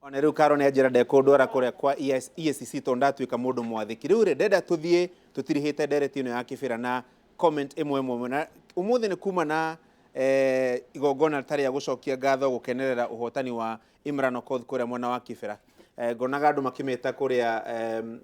Ona rĩu Karo nĩ anjĩra ndekũndwara kũrĩa kwa ES EACC tondũ ndatuĩka mũndũ mwathĩki. Rĩu rĩ, ndenda tũthiĩ tũtirihĩte ndereti ĩno ya kĩbĩra na comment ĩmwe ĩmwe ĩmwe. Na ũmũthĩ nĩ kuma na eh, igongona ta rĩa gũcokia ngatho gũkenerera ũhotani wa Imran Okoth kũrĩa mwena wa Kibera. Eh, ngonaga andũ makĩmĩta kũrĩa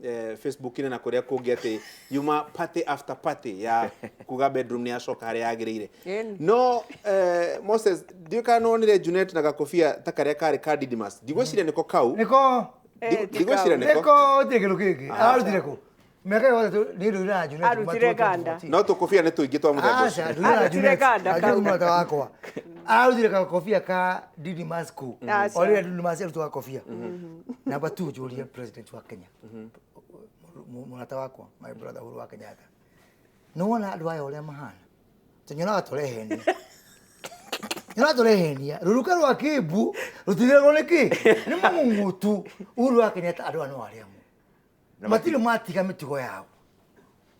eh, Facebook-inĩ na kũrĩa kũngĩ atĩ yuma party after party ya kuga bedroom nĩ yacoka harĩa yagĩrĩire. Ĩni. No eh, Moses ndiũĩ kana nĩwonire Junet na gakobia ta karĩa karĩ ka Didymus. Ndigwĩciria nĩko kau. Nĩko. Eh, ti Ndigwĩciria kau. nĩko. Nĩko gũtirĩ kĩndũ kĩngĩ. Ararutire kũ? Mĩaka yothe niĩ ndũire na Junet kuma Arutire Ganda. 2014. No tũkobia nĩ tũingĩ twa mũthemba ũcio. Aca, ndũire na Arutire Junet. Ganda Angĩrĩ kau. mũrata wakwa. Ararutire gakobia ka Didymus kũ? Aca. O rĩrĩa Didymus arutaga gakobia. Number 2 njũrie president wa Kenya. Mũrata wakwa, my brother Uhuru wa Kenyatta. Nĩwona andũ aya ũrĩa mahana? Tũnyonaga tũrehenia. Nyonaga tũrehenia. Rũruka rwa Kĩmbu rũtirerwo nĩ kĩ? Nĩ mũng'ung'utu. Uhuru wa Kenyatta andũ aya no arĩa amwe. Matirĩ matiga mĩtugo yao.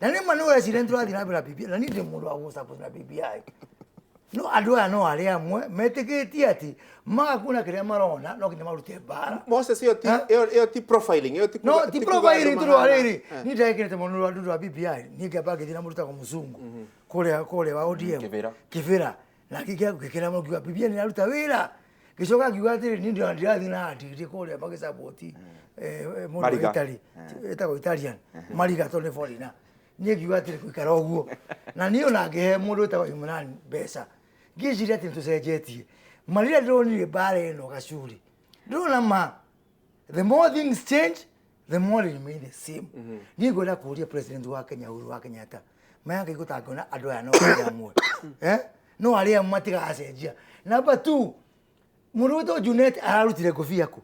Na nĩ ma nĩ ũreciria nĩ tũrathiĩ na mbere na BBI, na niĩ ndĩ mũndũ wa gũ-support na BBI. No andũ aya no arĩa amwe metĩkĩtie atĩ maga kuona kĩrĩa marona no nginya marute mbara. Moses ĩyo ti Ha? ĩyo ĩyo ti profiling ĩyo ti No kuga- ti ti kuga andũ profiling tondũ mahana. rĩrĩ niĩ ndagĩkenete mũno nĩ ũndũ wa BBI. Niĩ ngĩamba ngĩthiĩ na mũndũ wĩtagwo mũzungu kũrĩa kũrĩa wa ODM Kĩbĩra. Kĩbĩra na ngĩkena mũno ngiuga BBI nĩ ĩraruta wĩra. Ngĩcoka ngiuga atĩrĩrĩ niĩ ndirathiĩ na ndindi kũrĩa magĩcaboti mũndũ wa Mariga. Italy ĩtagwo Italian Mariga tondũ nĩ foreigner. Niĩ ngiuga atĩrĩ gũikara ũguo na niĩ ona ngĩhe mũndũ wĩtagwo Imran mbeca ngĩciria atĩ nĩtũcenjetie. Ma rĩrĩa ndĩronire mbara ĩno gacuri ndĩrona ma the more things change the more they remain the same. Niĩ ngwenda kũria president wa Kenya Uhuru wa Kenyatta maya Ngai gũtangĩona andũ aya no arĩa amwe eh? No arĩa amwe matigacenjia. Number 2 mũndũ wĩtwo Junet ararutire ngũbia kũ?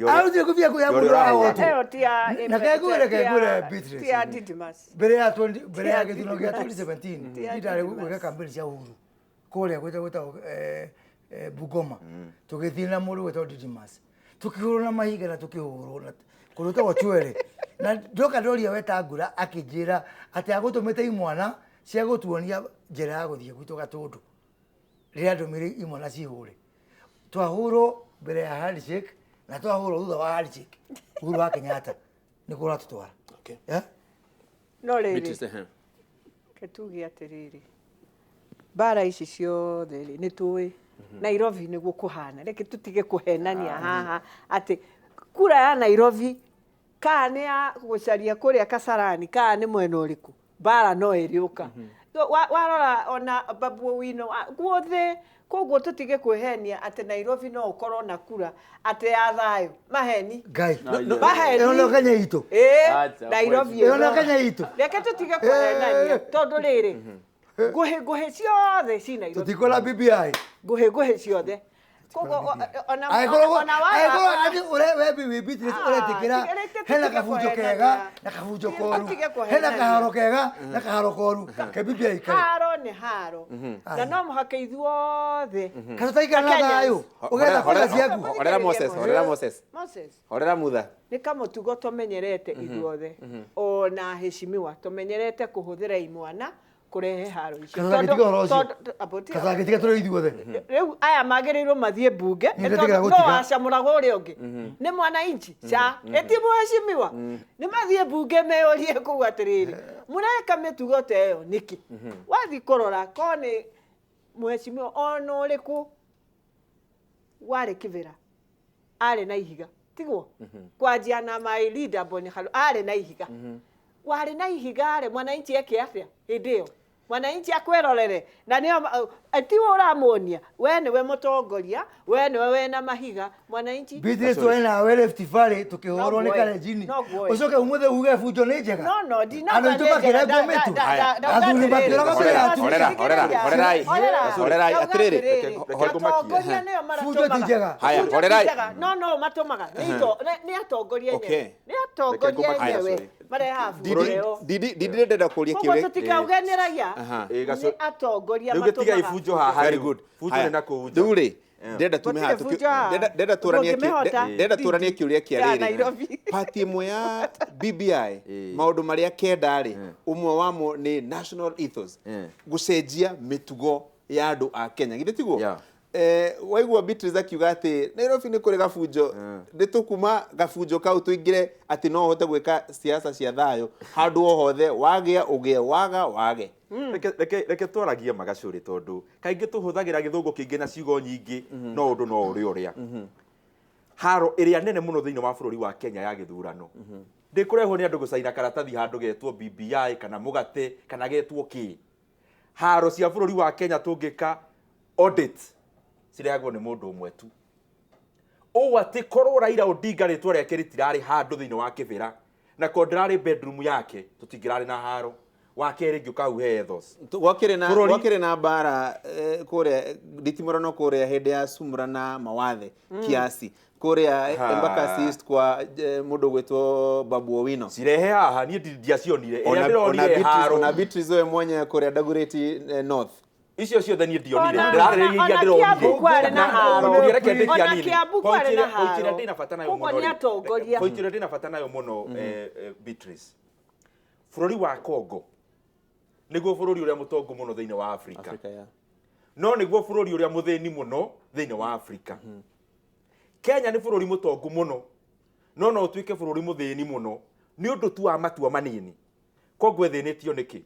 Ararutire ngũbia kũ ya Yorĩa mũndũ ũrahũra. arahotwo? Ĩyo ti ya Na kengwĩre ti ya- kengwĩre Beatrice. ti ya Didymus. Mbere ya 20 mbere ya Ti ya gĩthurano gĩa Didymus. 2017 Ti ya niĩ ndarĩ Didymus. gwĩka campaign cia Uhuru kũrĩa gwĩtagwo Bungoma. Tũgĩthiĩ na mũndũ wĩtagwo Didymus. Tũkĩhũrwo na mahiga na tũkĩhũrwo na kũndũ gwĩtagwo Chwele. Na ndoka ndoria Wetangula akĩnjĩra atĩ agũtũmĩte imwana cia gũtuonia njĩra ya gũthiĩ gwitũ Gatũndũ. Rĩrĩa ndũmĩrĩ imwana cihũre. Twahũrwo mbere ya handshake na twahũrwo thutha wa handshake. Uhuru wa Kenyatta nĩkuo ũratũtwara. Okay. Yeah? No rĩrĩ Beatrice, ehe. reke tuge atĩrĩrĩ mbara ici ciothe rĩ nĩ tũĩ Nairobi nĩguo kũhana reke tũtige kũhenania haha atĩ kura ya Nairobi kana nĩ ya gũcaria kũrĩa Kasarani kana nĩ mwena ũrĩkũ mbara no ĩrĩũka. Warora ona Babu Owino guothe koguo tũtige kwĩhenia atĩ Nairobi no ũkorwo na kura atĩ ya thayũ maheni. Ngai. Maheni. Ĩyo nĩyo Kenya itũ. Ĩĩ, Acha, Nairobi Ĩyo nĩyo Kenya itũ. Reke tũtige kũhenania tondũ rĩrĩ ngũhĩ ngũhĩ ciothe ci Nairobi. Tũtikwenda BBI. Ngũhĩ ngũhĩ ciothe. Koguo ona Angĩkorwo ona waga angĩkorwo atĩ ũre we wĩ Beatrice Ah, ũretĩkĩra reke tũtige hena kabunjo kega kũhenania. na kabunjo Reke koru tũtige hena kũhenania. kaharo kega na kaharo koru ke BBI ikare. Haro nĩ haro na no mũhaka ithuothe Kana tũtaikara na Kenyans. thayũ ũgetha kura ciaku. Horera Moses, horera Moses. Moses. Horera Mutha. Nĩ kamũtugo tũmenyerete ithuothe ona heshimiwa tũmenyerete kũhũthĩra imwana kũrehe haro icio. Kana Tondũ- tũngĩtiga ũhoro ũcio. tondũ- abo, tiga. Kana tũngĩtiga tũrĩ ithuothe. Rĩu aya magĩrĩirwo mathiĩ mbunge Nĩ ndetĩkĩra no gũtiga. wacamũraga ũrĩa ũngĩ nĩ mwananchi ca ĩti mũheshimiwa nĩ mathiĩ mbunge meyũrie kũu atĩrĩrĩ mũreka mĩtugo ta ĩyo nĩkĩ wathiĩ kũrora ko nĩ mũheshimiwa ona ũrĩkũ warĩ Kĩbĩra arĩ na ihiga tiguo kwanjia na my leader Boni Khalwale arĩ na ihiga warĩ na ihiga rĩ mwananchi eke atĩa hĩndĩ ĩyo mwananchi akwĩrorere na nĩo tiwe ũramuonia we nĩwe mũtongoria we nĩwe wena mahiga mwananchi Beatrice twarĩ nawe Rift Valley tũkĩhũrwo nĩ No guoya. Kalenjini No guoya. ũcoke ũmũthĩ uge bunjo nĩ njega No, no, ndinauga andũ aitũ nĩ njega. makĩrengwo mĩtũ athuri makĩũragwo mbere ya atumia Horera, horera, horerai. Horerai, atĩrĩrĩ, Atongoria nĩo Bunjo ti maratũmaga. njega. Haya, Bunjo ti horerai. njega. No, no, matũmaga. Nĩ nĩ atongoria enyewe. Okay. Nĩ atongoria Reke enyewe ngũmakie. marehaga bunjo Didi ĩyo. Didi Didi ndĩrenda kũria Koguo kĩũria. tũtikauge nĩ raia. Aha. Ĩ, Nĩ atongoria Rĩu gĩtigai matũmaga. bunjo haha Very rĩu. good. Bunjo Haya. nĩ na kũu nja. Rĩu rĩ, ndĩrenda tume haha Gũtirĩ bunjo haha. ndĩrenda tũranie Ndũngĩmĩhota. ndĩrenda tũranie kĩũria kĩa Ya rĩrĩ. Nairobi. Party ĩmwe ya BBI Ĩ. maũndũ marĩa kenda rĩ, ũmwe wamo nĩ national ethos. Gũcenjia mĩtugo ya andũ a Kenya. Githĩ tiguo? Yeah. Waigua Beatrice akiuga atĩ Nairobi nĩ kũrĩ gabunjo, nĩ tũkuma gabunjo kau tũingĩre atĩ no ũhote gwĩka siasa cia thayũ handũ o hothe, wagĩa ũgĩe, waga wage. Reke twaragie magacũrĩ, tondũ kaingĩ tũhũthagĩra gĩthũngũ kĩingĩ na ciugo nyingĩ, no ũndũ no ũrĩa ũrĩa haro ĩrĩa nene mũno thĩinĩ wa bũrũri wa Kenya ya gĩthurano ndĩkũrehwo nĩ andũ gũcaina karatathi handũ getwo BBI kana mũgate kana getwo kĩ. Haro cia bũrũri wa Kenya tũngĩka audit cirehagwo nĩ mũndũ ũmwe tu, ũũ atĩ korwo Raila Odinga rĩtwa rĩake rĩtirarĩ handũ thĩinĩ wa kĩbĩra na korwo ndĩrarĩ bedroom yake, tũtingĩrarĩ na haro. Wa kerĩ, ngĩũka hau he ethos. Gwakĩrĩ na Bũrũri- gwakĩrĩ na mbara kũrĩa nditimũrano kũrĩa hĩndĩ ya Sumra na Mawathe kiasi kũrĩa Ha. Embakasi East kwa mũndũ gwĩtwo Babu Owino. Cirehe haha, niĩ ndiacionire ĩrĩa Ona ndĩronire haro. Ona Beatrice we mwenyewe kũrĩa Dagoretti North. Icio ciothe niĩ ndionire, Ona- ndĩrarĩrĩria iria ona ndĩronire. Kiambu kwarĩ na haro. Ũguo reke ndĩkie Ona hanini. Kiambu Point kwarĩ na point ĩrĩa haro. ndĩna bata nayo Koguo mũno nĩ rĩ. atongoria. Point ĩrĩa ndĩna bata nayo mũno, Beatrice, bũrũri wa Congo nĩguo bũrũri ũrĩa mũtongu mũno thĩinĩ wa Afrika. Africa, yeah. No nĩguo bũrũri ũrĩa mũthĩni mũno thĩinĩ wa Afrika. Kenya nĩ bũrũri mũtongu mũno, no no ũtuĩke bũrũri mũthĩni mũno nĩ ũndũ tu wa matua manini. Congo ĩthĩnĩtio nĩkĩ?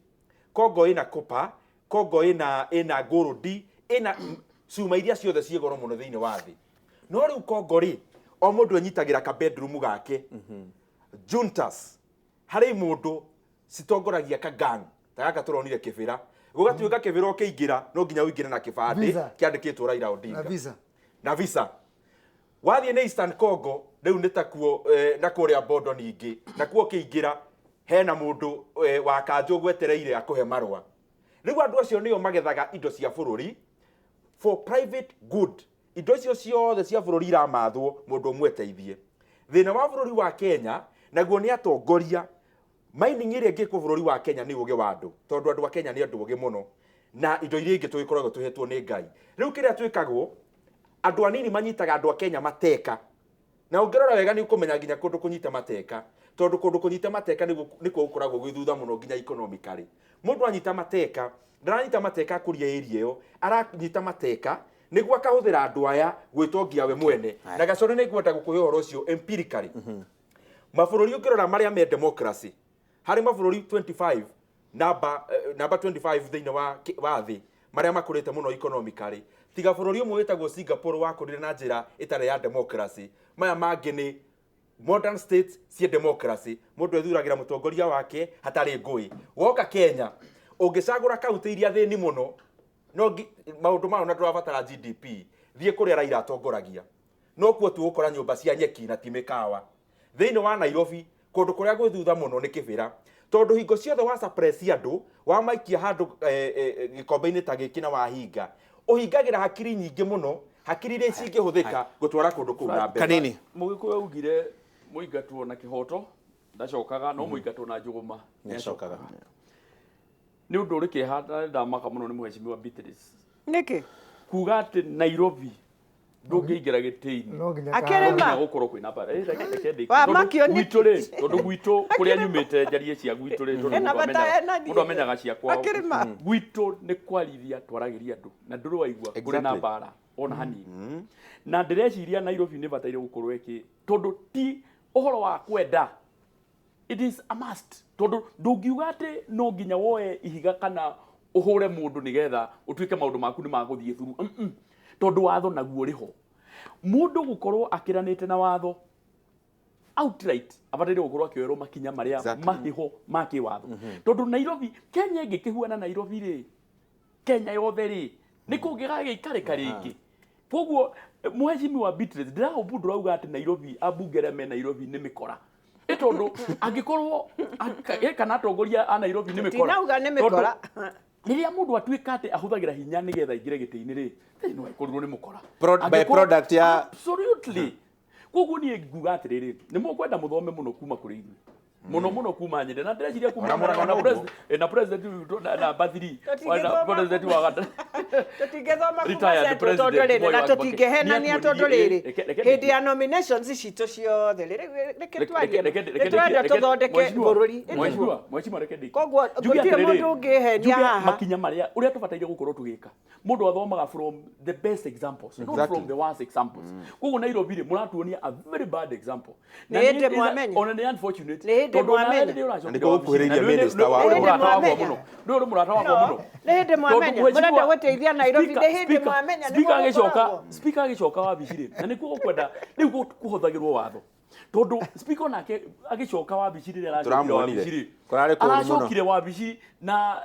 Congo ĩna copper, Congo ĩna gold, ĩna cuma iria ciothe ciĩ goro mũno thĩinĩ wa thĩ. No rĩu Congo rĩ, o mũndũ enyitagĩra ka bedroom gake. Juntas harĩ mũndũ citongoragia ka gang ta gaka tũronire kĩbĩra, gũgatuĩka kĩbĩra ũkĩingĩra no nginya ũingĩre na kĩbandĩ Visa. kĩandĩkĩtwo Raila Odinga Na visa. Na visa. Wathiĩ nĩ Eastern Congo rĩu nĩ takuo na kũrĩa Bondo ningĩ nakuo ũkĩingĩra hena mũndũ wa kanjũ gwetereire akũhe marũa. Rĩu andũ acio nĩo magethaga indo cia bũrũri for private good. Indo icio ciothe cia bũrũri iramathwo mũndũ ũmwe eteithie. Thĩna wa bũrũri wa Kenya naguo nĩ atongoria. Mining ĩrĩa ĩngĩkwo bũrũri wa Kenya nĩ ũgĩ wa andũ, tondũ andũ a Kenya nĩ andũ ũgĩ mũno na indo iria ingĩ tũgĩkoragwo tũhetwo nĩ Ngai. Rĩu kĩrĩa twĩkagwo, andũ anini manyitaga andũ a Kenya mateka, na ũngĩrora wega nĩ ũkũmenya nginya kũndũ kũnyita mateka, tondũ kũndũ kũnyita mateka nĩkuo gũkoragwo gwĩ thutha mũno nginya economically. Mũndũ anyita mateka, ndaranyita mateka akũria area ĩyo, aranyita mateka nĩguo akahũthĩra andũ aya gwĩtongia we mwene. Na Gacore, nĩ ngwenda gũkũhe ũhoro ũcio empirically. Mabũrũri ũngĩrora marĩa me democracy, harĩ mabũrũri 25, namba 25 thĩinĩ wa thĩ marĩa makũrĩte mũno economically, tiga bũrũri ũmwe wĩtagwo Singapore wakũrire na njĩra ĩtarĩ ya democracy, maya mangĩ nĩ modern states cie democracy. Mũndũ ethuragĩra mũtongoria wake hatarĩ ngũĩ. Woka Kenya, ũngĩcagũra kaunti iria thĩni mũno, no maũndũ mayo na ndũrabatara GDP, thiĩ kũrĩa Raila atongoragia, no kuo tu ũgũkora nyũmba cia nyeki na ti mĩkawa. Thĩinĩ wa Nairobi, kũndũ kũrĩa gwĩ thutha mũno nĩ Kĩbĩra, tondũ hingo ciothe wa suppress andũ, wamaikia handũ gĩkombe-inĩ ta gĩkĩ na wahinga, ũhingagĩra hakiri nyingĩ mũno, hakiri iria cingĩhũthĩka gũtwara kũndũ kũu na mbere. Kanini. Mũgĩkũyũ augire mũingatwo na kĩhoto ndacokaga, no mũingatwo na njũgũma nĩacokaga. Nĩ ũndũ ũrĩ kĩeha na ndamaka mũno nĩ mũhecimiwa Beatrice Nĩkĩ? Kuga atĩ Nairobi ndũngĩingĩra gĩtĩ-inĩ No nginya Akĩrĩ no ma. nginya gũkorwo kwĩna mbara. Reke ndĩkie. Wa Tondũ makio nĩ- gwitũ rĩ, tondũ gwitũ kũrĩa nyumĩte, njarie cia gwitũ rĩ, tondũ Ena mũndũ bata ena niĩ. mũndũ amenyaga cia kwao. Akĩrĩ ma. Gwitũ nĩ kwarithia twaragĩria andũ na ndũrĩ waigua kũrĩ na mbara ona hanini. Na ndĩreciria Nairobi nĩ bataire gũkorwo ĩkĩ, tondũ ti ũhoro wa kwenda, it is a must, tondũ ndũngiuga atĩ no nginya woe ihiga kana ũhũre mũndũ nĩgetha ũtuĩke maũndũ maku nĩ magũthiĩ through. Tondũ watho naguo ũrĩ ho, mũndũ gũkorwo akĩranĩte na watho outright abataire gũkorwo akĩoerwo makinya marĩa mahĩho ma kĩwatho. Tondũ Nairobi, Kenya ĩngĩkĩhuana Nairobi rĩ, Kenya yothe rĩ, nĩ kũngĩgagĩikarĩka rĩngĩ? Koguo mũhecimiwa Beatrice, ndĩrahũmbu ndũrauga atĩ Nairobi ambunge arĩa me Nairobi nĩ mĩkora, ĩ tondũ angĩkorwo kana atongoria a Nairobi nĩ mĩkora. Ndinauga nĩ mĩkora. Tondũ rĩrĩa mũndũ atuĩka atĩ ahũthagĩra hinya nĩgetha aingĩre gĩtĩ-inĩ rĩ, no ĩkorirwo nĩ mũkora. By product ya Absolutely. Koguo niĩ nguga atĩrĩrĩ, nĩ mũkwenda mũthome mũno kuma kũrĩ ithuĩ. Muno muno kuma nyende na ndĩreciria kuma Ona Mũrang'a na noguo. president na president witũ na namba 3 Tũtingĩthoma president wa gatatũ. Tũtingĩthoma kuma Retired Central tondũ President rĩrĩ Moi na wa Kibaki. tũtingĩhenania Nĩatuonirie- tondũ rĩrĩ reke hĩndĩ ya nominations citũ ciothe rĩ reke twarie Reke- nĩ tũrenda tũthondeke bũrũri. Mheshimiwa, mheshimiwa, reke ndĩkie. Koguo, Njuge gũtirĩ atĩrĩrĩ, mũndũ ũngĩhenia njuge haha. Makinya marĩa ũrĩa tũbataire gũkorwo tũgĩka, mũndũ athomaga from the best examples, not Exactly. from the worst examples. Koguo Nairobi rĩ, mũratuonia a very bad example. Na Nĩ hĩndĩ nĩ- mwamenya. Ona nĩ unfortunate. Nĩ hĩndĩ Tondũ ona mwamenya. rĩrĩa ũracokire Na nĩkuo wabici, gũkuhĩrĩirie na nĩ- minister wa nĩ- nĩ Nĩ hĩndĩ mũrata wakwa mwamenya. mũno. Nĩ ũrĩ mũrata wakwa No, mũno. nĩ hĩndĩ mwamenya. Tondũ Mũrenda mheshimiwa, gũteithia Nairobi, speaker- nĩ hĩndĩ speaker- mwamenya, nĩguo speaker agĩcoka gũkoragwo. speaker agĩcoka wabici rĩ, na nĩkuo gũkwenda rĩu kũhũthagĩrwo watho, tondũ speaker onake agĩcoka wabici rĩrĩa aracokire Tũramuonire. wabici rĩ, Kũrarĩ kũũru mũno. aracokire wabici na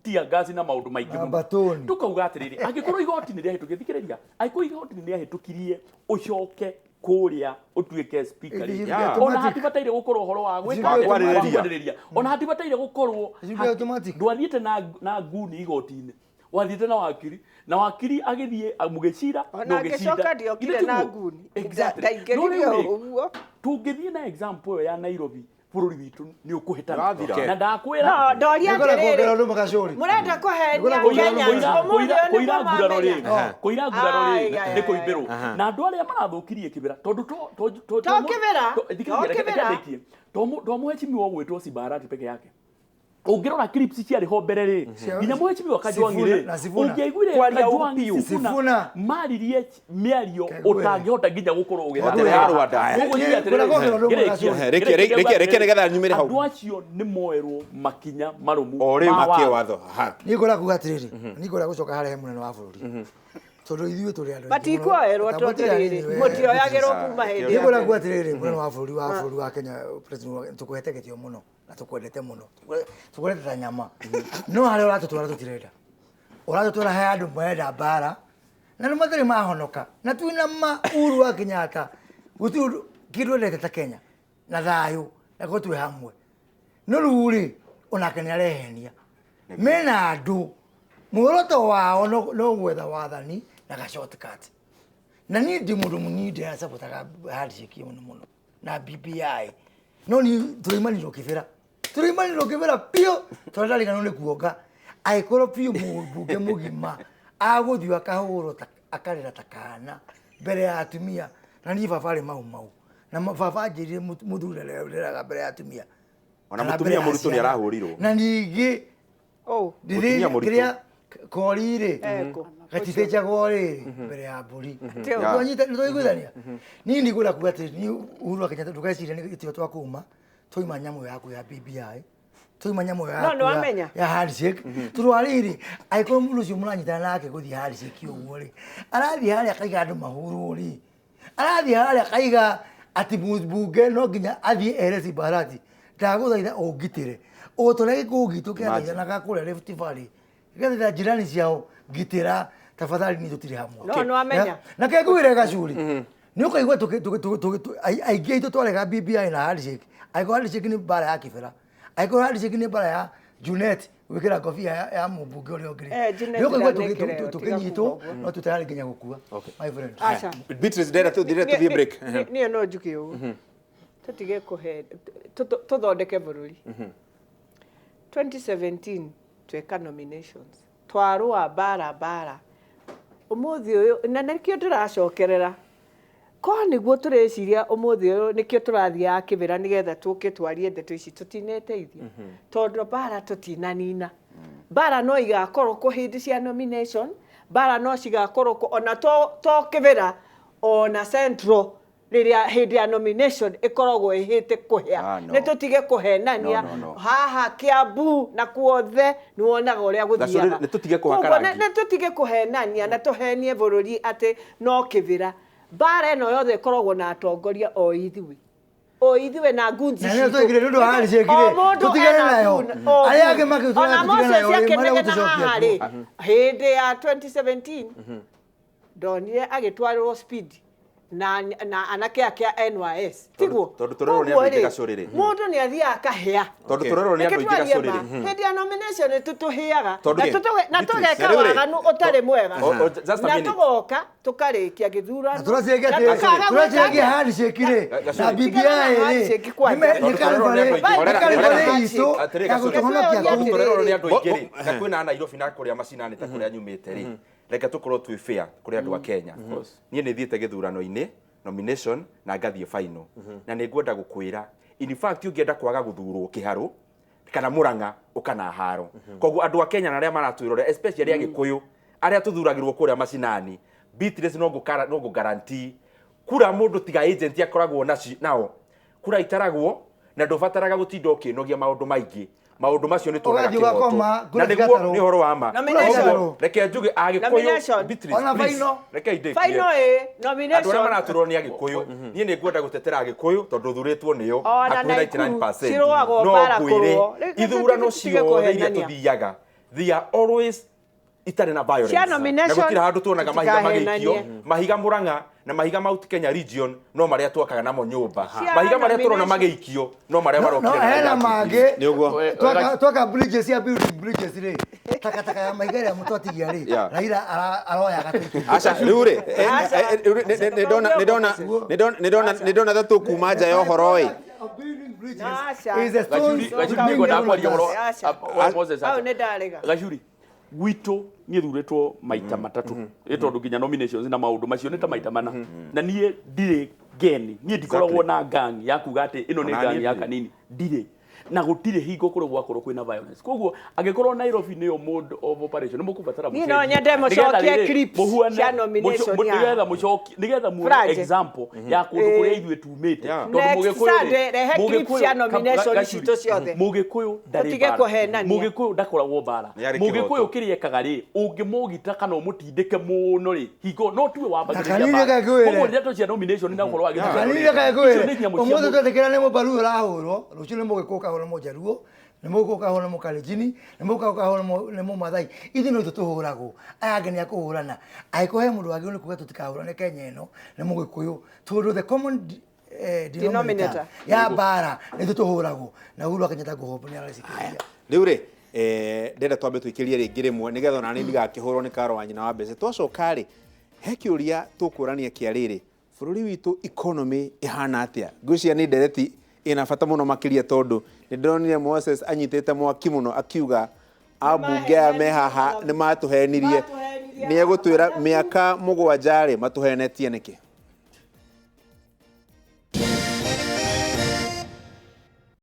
tear gas na maũndũ maingĩ Na mũno. batoni. Tukauga atĩrĩrĩ, angĩkorwo igoti nĩ rĩahĩtũkirie, thikĩrĩria, angĩkorwo igoti nĩ rĩahĩtũkirie ũcoke kũrĩa ũtuĩke speaker It rĩ, should be Yeah. ona automatic. hatibataire gũkorwo ũhoro wa gwĩka It should be atĩa? automatic. Wa kwarĩrĩria. Ona hatibataire gũkorwo It should be automatic. Ndwathiĩte na nguni igoti-inĩ, wathiĩte na wakiri, na wakiri agĩthiĩ mũgĩcira Ona na ũgĩcinda. agĩcoka ndiokire Githĩ na tiguo? nguni. Exactly. Ndaingĩrire No rĩu rĩ, ũguo. tũngĩthiĩ na example ĩyo ya Nairobi, bũrũri witũ nĩ ũkũhĩtana. Ũrathira. Na ndakwĩra No, ndoria Nĩngwenda kuongerera atĩrĩrĩ, ũndũ makacũri. Mũrenda kũhenia Nĩngwenda kuongerera Kenya ũndũ ũmũthĩ ũyũ Kũira nĩguo nguraro rĩ, mamenya. kũira nguraro rĩ, Ai, ai, nĩ kũimbĩrwo. ai. Na andũ arĩa marathũkirie kĩbĩra tondũ To kĩbĩra, thikĩrĩria, to reke kĩbĩra. ndĩkie. To mũhecimiwa ũgwĩtwo Simbarati peke yake, ũngĩrora clips ciarĩ ho mbere rĩ, nginya mũhecimiwa Kajwang' Sifuna rĩ, na Sifuna. ũngĩaiguire Kwaria Kajwang' ũpiũ. Sifuna Sifuna. maririe mĩario Kegwere. ũtangĩhota nginya gũkorwo Ũtangĩhota ũgĩthaka. ya Rwanda. Koguo njuge atĩrĩrĩ, Kwenda kuongerera ũndũ ngĩrĩkia, makacũri. Rĩkia, ngĩrĩkia rĩkia, rĩkia nĩgetha nyumĩre hau. Andũ acio nĩ moerwo makinya marũmu O rĩu ma Makie watho. watho. Aha. Niĩ ngwenda kuga atĩrĩrĩ, niĩ ngwenda gũcoka harĩa he mũnene wa bũrũri, tondũ ithuĩ tũrĩ andũ aingĩ mũno. Matikuoerwo tondũ Tambatĩra rĩrĩ nini we. mũtioyagĩrwo kuma hĩndĩ Niĩ ya ngwenda tene. kuga atĩrĩrĩ, mũnene wa bũrũri wa Kenya, president wa- tũkũhete gĩtĩo mũno na tũkwendete mũno, tũkwendete ta nyama, no harĩa ũratũtwara tũtirenda. Ũratũtwara he andũ marenda mbara na nĩ matarĩ mahonoka, na twĩna ma Uhuru wa Kenyatta gũtirĩ ũndũ kĩndũ endete ta Kenya na thayũ na korwo twĩ hamwe. No rĩu rĩ, onake nĩ arehenia mena andũ muoroto wao no gwetha wathani na ga shortcut. Na niĩ ndĩ mũndũ mũnini, ndĩracabotaga handshake mũno mũno na BBI, no ni tũraimanirwo kĩbĩra, tũraimanirwo kĩbĩra biũ, tondũ ndariganĩrwo nĩ kuonga angĩkorwo biũ mũmbunge mũgima agũthiĩ akahũrwo akarĩra ta kana mbere ya atumia. Na niĩ baba arĩ mau mau na baba anjĩrire mũthuri arĩraga mbere ya atumia Ona kana mũtumia mbere ya mũritũ nĩ ciana. arahũrirwo. Na ningĩ Oh, Mũtumia mũritũ. kĩrĩa kori rĩ Eko. gatithĩnjagwo rĩrĩ mbere ya mbũri. Teo. Nĩtwaiguithania. Niĩ ndigwenda kuga atĩ niĩ Uhuru wa Kenyatta, ndũgecirie nĩ gĩtĩo twakuma twaima nyamũ yaku ya BBI, twaima nyamũ No, yaku nĩwamenya. ya handshake, tondũ wa rĩrĩ, angĩkorwo mũndũ ũcio mũranyitana nake gũthiĩ handshake ũguo rĩ, arathiĩ harĩa akaiga andũ mahũrwo rĩ, arathiĩ harĩa akaiga atĩ mũmbunge no nginya athiĩ ere Simbarati, ndagũthaitha ũngitĩre o ta ũrĩa gĩkũũ gitũ kĩathaithanaga kũrĩa Rift Valley, gĩgathaitha jirani ciao, ngitĩra tafadhali, niĩ tũtirĩ hamwe. No, nĩwamenya. Na kengwĩre gacuri nĩ ũkaigua aingĩ aitũ twarega BBI na handshake. Angĩkorwo handshake nĩ mbara ya kĩbera, angĩkorwo handshake nĩ mbara ya Junet gwĩkĩra ngobia ya mũmbunge ũrĩa ũngĩ rĩ, Eh, Junet nĩ ũkaigua ndanekĩra ĩyo, tiga tũkĩnyitwo kuga ũguo. no tũtarĩ nginya gũkua, my friend. Aca. Beatrice, ndĩrenda tũthiĩ break. Niĩ no njuge ũũ, tũtige kũhe tũthondeke bũrũri. 2017 tweka nominations, twarũa mbara mbara ũmũthĩ ũyũ, na nĩkĩo ndĩracokerera ko nĩguo tũreciria ũmũthĩ ũyũ, nĩkĩo tũrathiaga kĩbĩra nĩgetha tũke twarie ndeto ici. Tũtineteithia tondũ mbara tũtinanina. Mbara no igakorwo kũ hĩndĩ cia nomination, mbara no cigakorwo kũ ona to kĩbĩra, ona Central rĩrĩa hĩndĩ ya nomination ĩkoragwo ĩhĩte kũhĩa. Ah, no. Nĩ tũtige kũhenania. No, no, no. Haha Kiambu na kuothe nĩ wonaga ũrĩa gũthiaga. Gacũrĩ, nĩ tũtige kũhaka Koguo rangi. nĩ tũtige kũhenania na tũhenie bũrũri atĩ no kĩbĩra. Mbara ĩno yothe ĩkoragwo na atongoria o ithuĩ, o ithuĩ na ngunzi Na nĩyo citũ. twaigire nĩ ũndũ wa handshake O rĩ, mũndũ tũtigane ena nayo. o Arĩa angĩ gun. makĩtũra Ona tũtigane Moses nayo rĩ, marĩa akĩnegena gũtũcokia haha kuo. rĩ, hĩndĩ ya 2017 ndonire agĩtwarĩrwo speed. Na anake ake a NYS tiguo. Tondũ tũrerwo nĩ andũ aingĩ gacũrĩrĩ. Mũndũ nĩ athiaga akahĩa. Tondũ tũrerwo nĩ andũ aingĩ gacũrĩrĩ. Hĩndĩ ya nomination nĩ tũtũhĩaga Tondũ na kĩ? na Beatrice, tũgeka na rĩu rĩ, waganu ũtarĩ mwega just a na minute. tũgoka tũkarĩkia gĩthurano Na tũracenjia na atĩ- tũkaga gwĩka tũracenjia atĩa? handshake rĩ Gacũrĩ. na BBI Tigana na rĩ handshake kwanja. nĩ karibari Horera, nĩ karibari horera. itũ Atĩrĩ, ya Gacũrĩ. gũtũhonokia Atĩrĩ, kũu. Tũrerwo nĩ andũ aingĩ rĩ Bo- na kwĩna a Nairobi na kũrĩa macinani ta kũrĩa nyumĩte rĩ, reke tũkorwo twĩ fair kũrĩ andũ a Kenya. Niĩ nĩ thiĩte gĩthurano-inĩ nomination na ngathiĩ final, na nĩ ngwenda gũkwĩra, in fact, ũngĩenda kwaga gũthurwo Kĩharũ kana Mũrang'a ũkana haro. Koguo andũ a Kenya na arĩa maratwĩrorera, especially Agĩkũyũ arĩa tũthuragĩrwo kũrĩa macinani, Beatrice, no ngũ guarantee kura mũndũ tiga agent akoragwo nao kura itaragwo na ndũbataraga gũtinda ũkĩnogia maũndũ maingĩ. Maũndũ macio nĩ tuonaga Ũgathiĩ kĩhoto ũgakoma, na kura nĩguo cigatarwo. nĩ ũhoro wa ma. Nomination. Koguo, reke njuge Agĩkũyũ, Nomination. Beatrice, Ona please, final. reke indĩkie. Final ĩ Andũ arĩa nomination. maratũrwo nĩ Agĩkũyũ, niĩ nĩ ngwenda gũtetera Agĩkũyũ tondũ thurĩtwo nĩo Ona hakuhĩ Naikuru, 99%. cirũagwo No mbara ngwĩre, kũrũo. Rĩu ithurano tũtige ciothe iria kũhenania. tũthiaga, they are always itarĩ na violence. Cia Na nomination, gũtirĩ handũ tuonaga mahiga magĩikio. tũtikahenanie. Mahiga Mũrang'a na mahiga Mount Kenya region no marĩa twakaga namo nyũmba. Cia Mahiga marĩa tũrona nomination. magĩikio no marĩa No marokire na hena Raila. mangĩ. Nĩ ũguo. Twaka bridges cia building bridges rĩ, takataka ya mahiga ĩrĩa mũtwatigia rĩ, Yeah. Raila aroyaga tũikia. Aca rĩu rĩ, Aca. rĩu rĩ, nĩ ndona nĩ ndona nĩ ndona nĩ ndona nĩ ndona ta tũkuma nja ya ũhoro ĩ. Building bridges Aca. is a stone Gacuri, Gacuri, nĩ ngwenda kwaria ũhoro. Aca. Wa Moses, Hau aca. nĩ ndarega. Gacuri, gwitũ niĩ thurĩtwo maita matatũ ĩ tondũ nginya nominations na maũndũ macio nĩ ta maita mana, na niĩ ndirĩ ngeni, niĩ ndikoragwo na gang ya kuga atĩ ĩno nĩ Ona gang niĩ ya ndirĩ. kanini, ndirĩ na gũtirĩ hingo kũrĩ gwakorwo kwĩna violence. Koguo angĩkorwo Nairobi nĩyo mode of operation, nĩ mũkũbatara Niĩ no nyende mũcokie clips cia nomination ya- nĩgetha mũcokie, nĩgetha muone Franje. example ya kũndũ kũrĩa ithuĩ tumĩte. Yeah. Tondũ Next Mũgĩkũyũ rĩ, Sunday, rehe clips Mũgĩkũyũ- cia nomination Gacuri, citũ ciothe. Mũgĩkũyũ ndarĩ Tũtige mbara. kũhenania. Mũgĩkũyũ ndakoragwo mbara. Nĩ arĩ Mũgĩkũyũ kĩhoto. kĩrĩa ekaga rĩ, ũngĩmũgita kana ũmũtindĩke mũno rĩ, hingo no tuwe wambagĩrĩria Na kanini mbara. reke ngwĩre. Koguo ndeto cia nomination na ũhoro wa gĩthurano Kanini rĩ, reke icio ngwĩre, nĩ nyamũ cia ũmũthĩ mũndũ. twetĩkĩra nĩ mũbaruo ũrahũrwo, rũciũ nĩ mũgĩkũyũ ũkahũrwo nĩ mũjaruo, nĩ mũgĩkũyũ ũkahũrwo nĩ mũkalenjini, nĩ mũgĩkũyũ ũkahũrwo nĩ mũmathai. Ithuĩ no ithuĩ tũhũragwo, aya angĩ nĩ a kũhũrana. Angĩkorwo he mũndũ wagĩrĩirwo nĩ kuga tũtikahũrane Kenya ĩno nĩ mũgĩkũyũ, tondũ the common denominator Denominator. ya mbara nĩ ithuĩ tũhũragwo. Na Uhuru wa Kenyatta ngũhombo nĩ aracikĩria. Rĩu rĩ, ndenda twambe tũikĩrie rĩngĩ rĩmwe nĩgetha ona niĩ ndigakĩhũrwo nĩ karo wa nyina wa mbeca. Twacoka rĩ, he kĩũria tũkũrania kĩa rĩrĩ, bũrũri witũ economy ĩhana atĩa? Ngwĩciria nĩ ndereti ĩna bata mũno makĩria tondũ nĩ ndĩronire Moses anyitĩte mwaki mũno akiuga ambunge aya me haha nĩ matũhenirie. Matũhenirie. Nĩ egũtwĩra mĩaka 7 rĩ, matũhenetie nĩkĩ?